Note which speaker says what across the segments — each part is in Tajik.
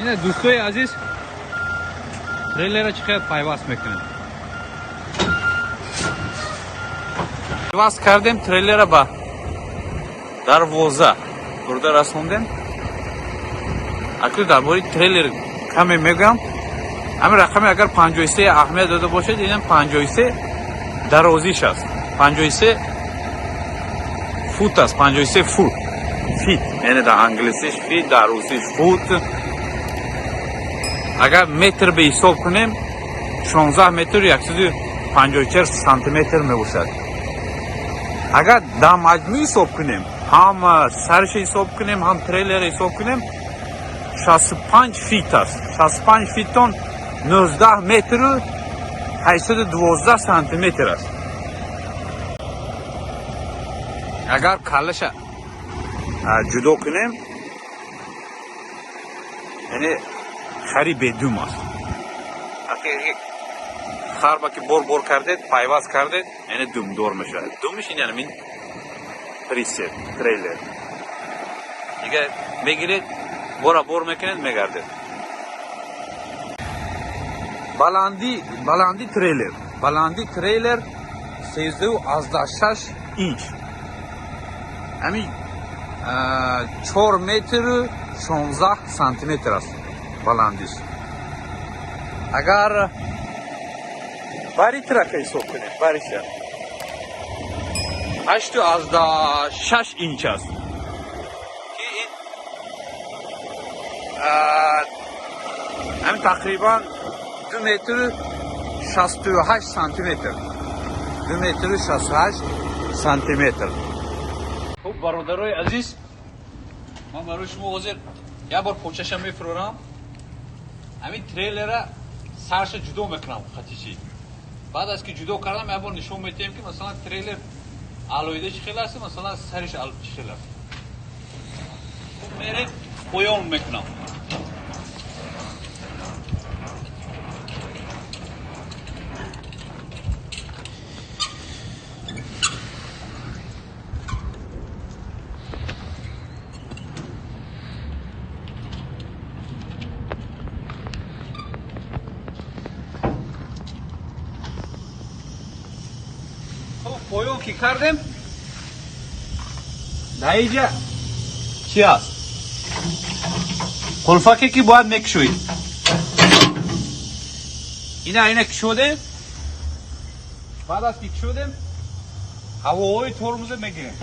Speaker 1: Ина дӯстои азиз, трейлера чӣ хел пайваст мекунем. Пайваст кардем трейлера, ба дарвоза бурда расондем. Акнун дар бораи трейлер каме мегӯям. Ҳамин рақаме агар 53 аҳамият дода бошед, инам 53 дарозиш аст, 53 фут аст, 53 фут, feet, яъне дар англисиш feet, дар русиш фут. Агар метр ба ҳисоб кунем, 16 метр 154 сантиметр мебошад. Агар дар маҷмӯъ ҳисоб кунем, ҳам сарша ҳисоб кунем, ҳам трейлера ҳисоб кунем, 65 feet аст. 65 фитон 19 метру 812 сантиметр аст. Агар каллаша ҷудо кунем, яъне хари бедум аст. Харба ки бор кардед, пайваст кардед, яъне думдор мешавад. Думиш ин ҳамин прицеп трейлер. Дига мегиред, бора бор мекунед, мегардед. Баланди трейлер 13,6 инч, ҳамин 4 метру 16 сантиметр аст баландиш. Агар бари трака ҳисоб кунем, бариша 8,6 инч аст, ки ин ҳамин тақрибан 2 метру 68 сантиметр, 2 метру 68 сантиметр. Хуб, бародарои азиз, ман барои шумо ҳозир як бор почаша мефурорам. Ҳамин трейлера сарша ҷудо мекунам хатичи. Баъд аз ки ҷудо кардам, як бор нишон медиҳем, ки масалан трейлер алоҳида чӣ хел аст, масалан сариш чӣ хел аст. Хуб, мерем, поён мекунам. Хуб, поён ки кардем, дар инҷа чӣ аст? Қулфаке, ки бояд мекушоед. Ина кушодем. Баъд аз ки кушодем, ҳавоҳои тормоза мегирем.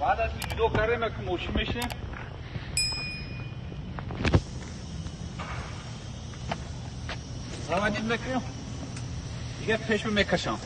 Speaker 1: Баъд аз ки ҷудо кардем, яку мошин мешинем. Заводить мекунем, дига пешо мекашам.